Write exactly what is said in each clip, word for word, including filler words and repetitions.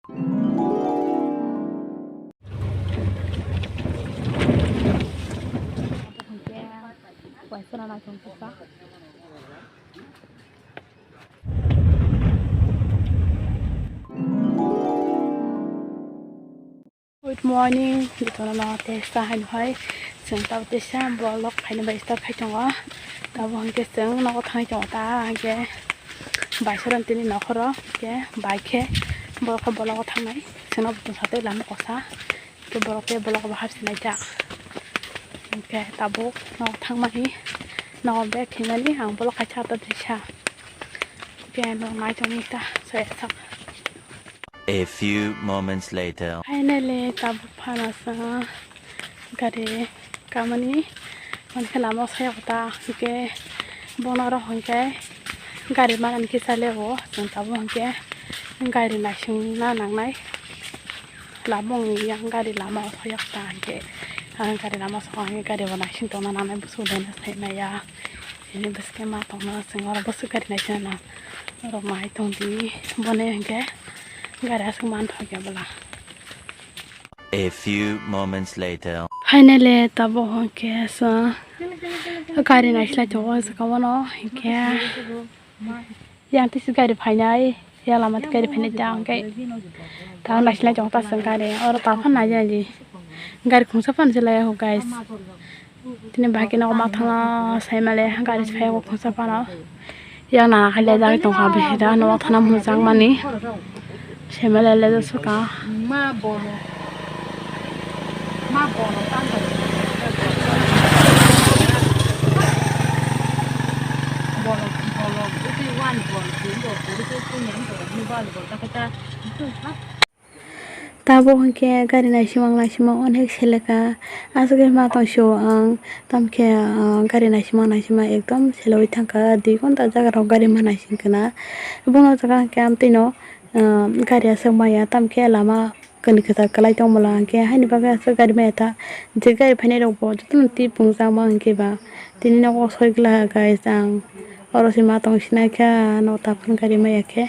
Good morning, jotono no testa hai hai. Chwng tabuk testa vlog khaina bai start khai tongo. Tabuk hwnkhe chwng nogo thangwi tongo ta hwnkhe bai soran tini nokhoro hwnkhe bai khe borok khe vlog o thangnai. Chwngno bwtwng satwi lama kosa hwnkhe borok khe vlog o bahar sinai ta. Hwnkhe tabuk nogo thangmani nogo bag khaimani ang vlog kaisa ta tisa. Hwnkhe no nai tongwi ta soya sak. A few moments later. Finally, tabuk phano sa gari kamani, mankhe lama o saya kota, hwnkhe bono oro hwnkhe gari manani kisa lego, chwng tabuk hwnkhe gari naisingna nangnai. Lama wngya gari lama o saya kota hwnkhe, ah, gari lama o saka hwnkhe gari bo naising tongna nangnai, bwswk dena sai maya. Ini bwskhe ma tongna, chwng oro bwswk gari naisingna nang. Oro mai tongdi, boni hwnkhe gari aswk manthokya bwla. A few moments later. Finally, tabuk hwnkhe sa gari naisilai tongo, saka bono hwnkhe yang tisi gari phainai, yang lama tei gari phainai ta hwnkhe ta naisilai tongo ta chwng gari, oro ta phano naidi naidi gari khungsa phano se lai o guys. Tini bahai khe nogo ma thangna sai male gari se phai o khungsa phano. Yang nana khai lejak tongkha bihira nogo thana mujang mani. Sai male lejak suka. Ma bono. Ma bono tangka. Bono, bono, uti wan bono, bono, uti kunyang bono, ni wan bono, takata. Tabuk hwnkhe gari naisingma naisingma onek seleka, aswk khe ma tong sio ang, tamokhe, ah, gari naisingma naisingma ekdom selaui thangkha, dui ghonta jaga rok gari ma naising khna. Bono jaga hwnkhe amtwino, ah, gari aswk maya, tamokhe lama kwnwi kwchar kwlai tongmwla, hwnkhe haini bagwi aswk gari maya ta, je gari phainai rokbo jotono twi pungjakma hwnkhe ba tini nogo soi glak guys ang, oro se ma tong sinai kha, nogo taphang gari maya khe.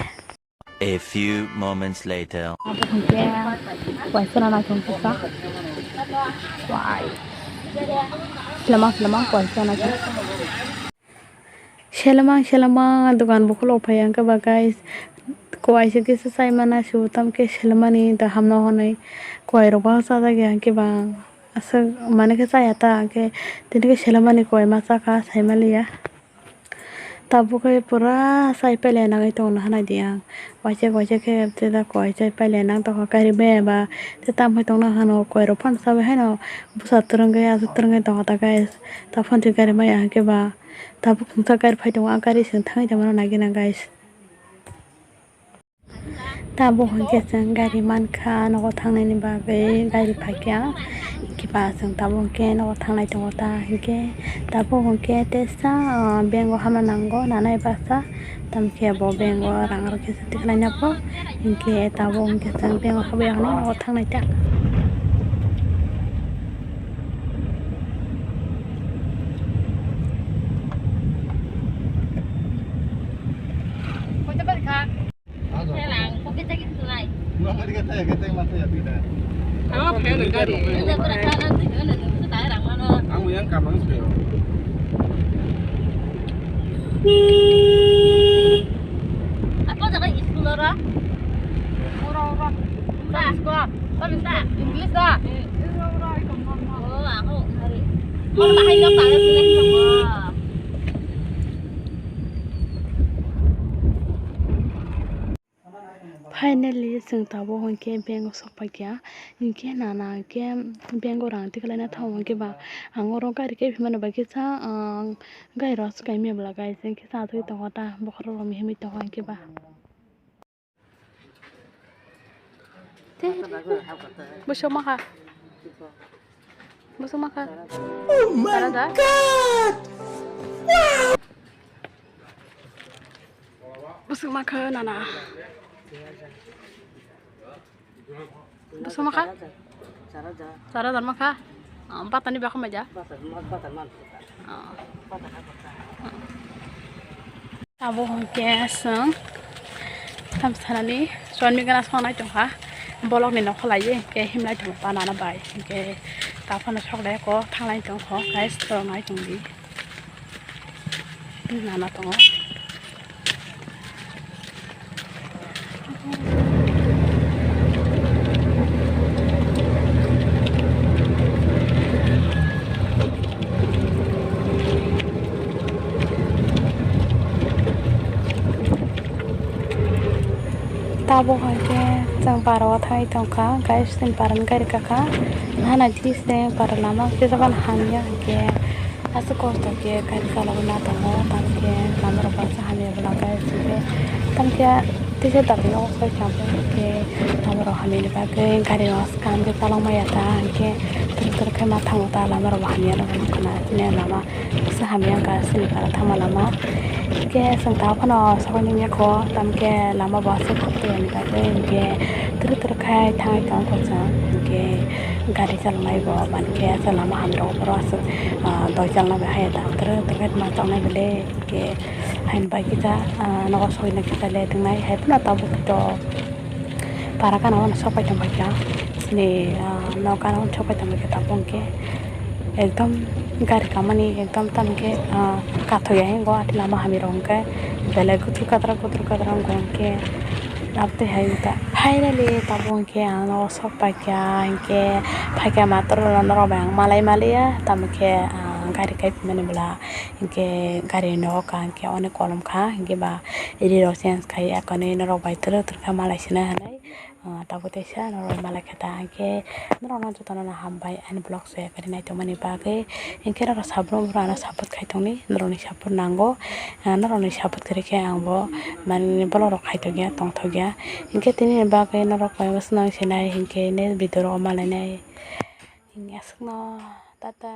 A few moments later. Abo hwnkhe kaisa na naithok kisa. Wai. Selema selema kaisa na. Selema selema dogan bukhulok phai hwnkhe ba guys. Kaisa kisa chai mana se tamokhe selemani da hamno hwnwi. Kairok bo chajak ya hwnkhe ba aswk mane khe chaya ta hwnkhe tini khe selemani koi ma chakha sai maliya. Tabuk khe pura chai pailai nangwi tongna hwnwi di ang. Waisa waisa khe tei da koi chai pailai nang tongkha gari maya ba. Tei tamo tongna hwnwi koi rok phano chawi haino bwsa twrwngwi aswk twrwngwi tongkha ta guys. Ta phano twi gari maya hwnkhe ba tabuk khungsa gari phai tongo, a gari chwng thangwi tongmano nai gana guys. Tabuk hwnkhe chwng gari mankha, nogo thangnaini bagwi gari phaikha, hwnkhe ba chwng tabuk hwnkhe nogo thangnai tongo ta, hwnkhe tabuk hwnkhe tesa, ah, bank o hamna nango, nanai basa, tamokhe bo bank o rang rok kisa tikhlaina po, hwnkhe tabuk hwnkhe chwng bank o habwi ya hinwi nogo thangnai ta. Ang phe nang gari. Ang yang kamang sih. Apa jaga school ora? Ora, ora. English da. Oh, aku hari. Mau bahaya nggak pakai sih? Finally, chwng tabuk hwnkhe bank o sok paikha, hwnkhe nana hwnkhe bank o rang tikhlaina thango hwnkhe ba ang oro gari khe phimani bagwi sa, ah, gari rok swkang mia bwla guys, hwnkhe sa twi tongo ta bokhorok rok mihimwi tongo hwnkhe ba. Bwswk makha. Bwswk makha. Oh my God! Bwswk makha nana. Bwswk makha. Char hajar makha. Ah, batani bakha maja. Ah. Abo hwnkhe chwng tamsanani Chonmigana songnai tongkha, bolokni nokha laiwi himlai tongo panana bai, hwnkhe taphano soklai kok thanglai tongkho, guys, to nai tongdi. Nana tongo. Tabuk hai khe chwng para o thangwi tongkha, guys, chwng para ni gari kakha. Nana tris de para lama kisa phano hamya hwnkhe aswk kosto khe gari chalogwi ma tongo, tamokhe lama rok aswk hamya bwla guys, hwnkhe tamokhe tisa dabi o khe lama rok hamya ni bagwi gari rok aswk kaham khe chalok maya ta, hwnkhe twrwk twrwk khe ma thango ta, lama rok bo hamya nukha na chini lama. Kisa hamya wngkha chini para thangma lama. Hwnkhe chwng tabuk phano sokwi nukya kho, tamokhe lama bo aswk hamtwi ani bagwi, hwnkhe twrwk twrwk khai thangwi tongkha chwng. Hwnkhe gari chaloknai bo mankhe aswk lama hamjak, borok aswk, ah, doi chalna bai haya ta, twrwk twrwk khai ma tongnai bwle, hwnkhe haini bai kisa, ah, nogo sokwi nai kisa le tongnai hai phano tabuk to. Para gana o sok pai tong bai kha, chini, ah, nok gana o sok pai tong bai kha tabuk hwnkhe. Ekdom gari kamani ekdom tamo khe, ah, kathoi ya hingo, ati lama hamya rok hwnkhe belai kuthur kadra kuthur kadra wngkha hwnkhe. Abtwi hai wngkha finally tabuk hwnkhe ang nogo sok paikha hwnkhe, phaikha matwr norok bai ang malai maliya tamo khe, ah, gari kai phaimani bwla hwnkhe gari nogo kaham khe onek kolom kha hwnkhe ba ri rok change khai ya kanwi norok bai twrwk twrwk khe malai sina hinwi. Ah, tabuk teisa norok malai kha ta, hwnkhe norokno jotono no hambai ani vlog share khe naitongmani bagwi. Hwnkhe norok sabrum ano support khai tongni, norokni support nango. Ah, norokni support kwrwi khe ang bo mani vlog rok khai tongya, tongthokya. Hwnkhe tini bagwi norok koi bwswk nang sinai, hwnkhe next video rok malainai. Hwnkhe aswkno, tata.